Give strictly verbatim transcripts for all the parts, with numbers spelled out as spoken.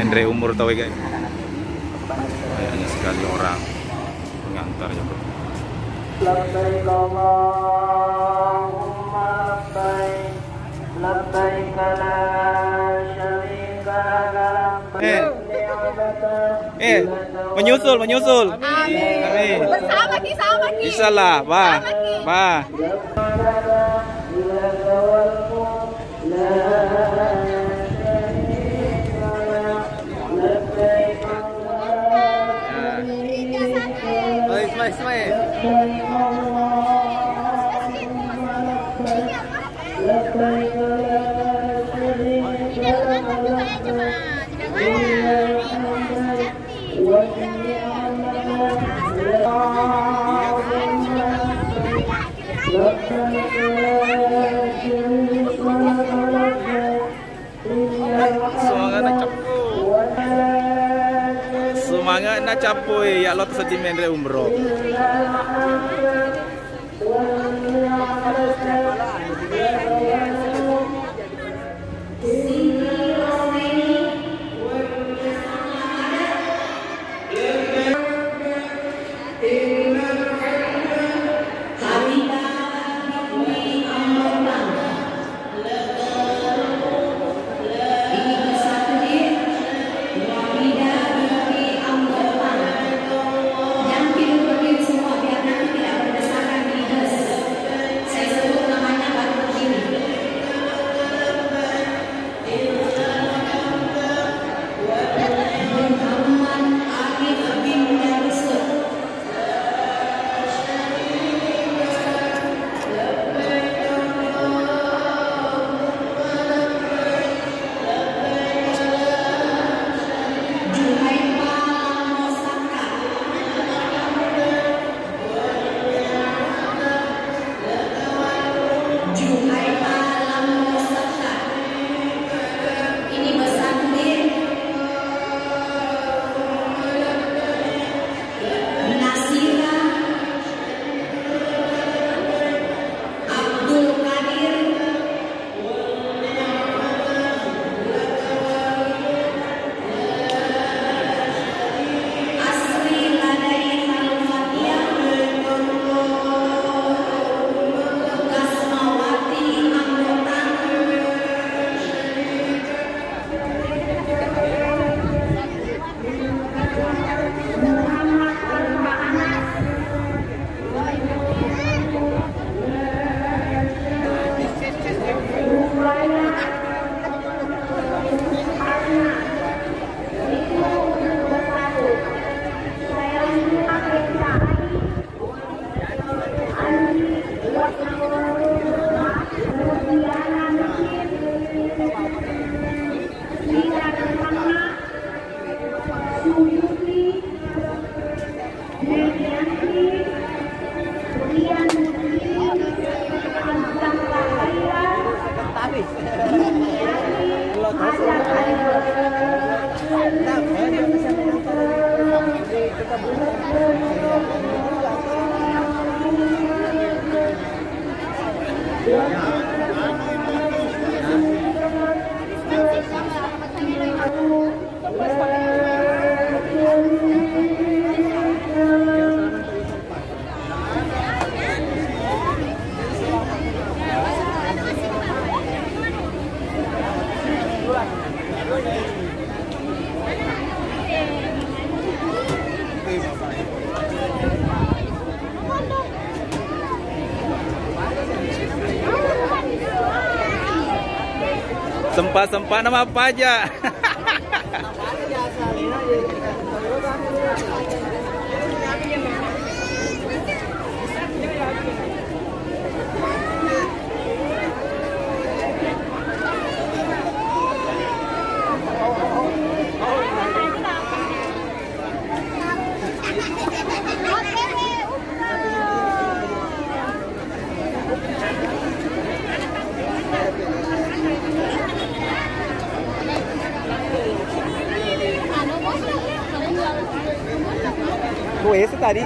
Menre umroh tau, guys. Banyaknya sekali orang mengantar ya, bro. Labbaik Allahumma labbaik, labbaik la syarika laka labbaik. Eh. Eh, menyusul, menyusul. Amin. Amin. Sama ki, sama ki. Insyaallah, bah. Sama ki. Bah. Oi, smile, smile. Semangat na cappu. Semangat na cappu, ya lo seddi menre umroh. Saya sebut namanya Pak Rukini. Muhammad Arif bin Darussu. Juhaifa Lambo Saka. Juhaifa Lambo Saka. Ini pesan, Din. Nasira Abdul Kadir. Sempa-sempa nama apa aja? Kuesu tadi.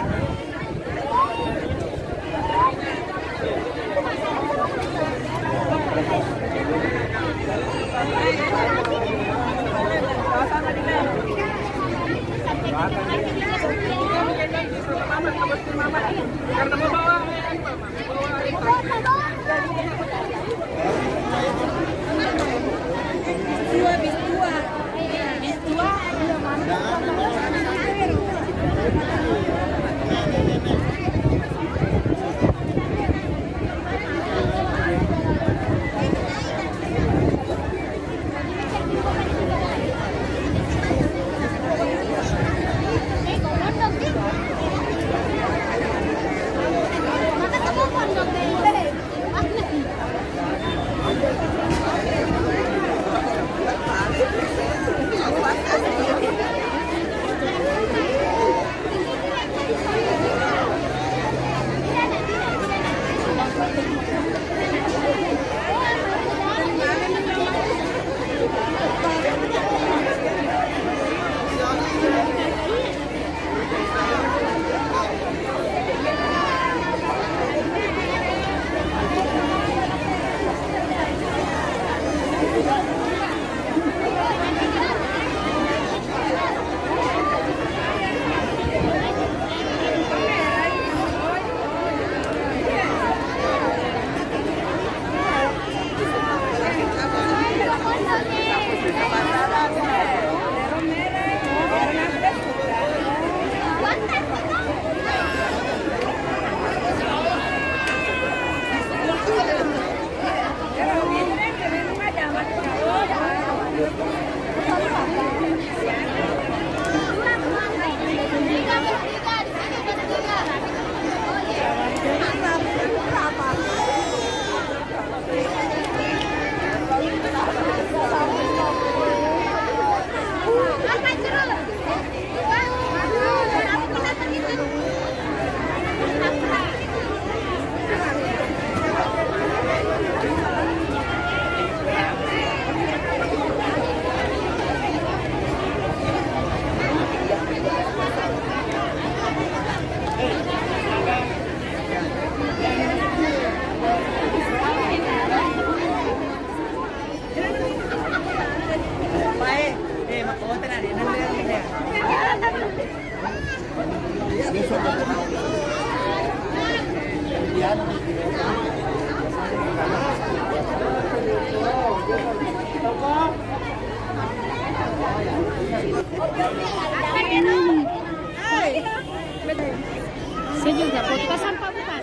Saya juga foto sampah bukan?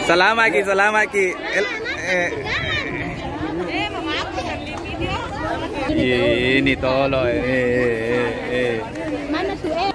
Salamaki, salamaki. El- eh. Ini tolo, eh, eh, eh, eh. Mana tuh, eh?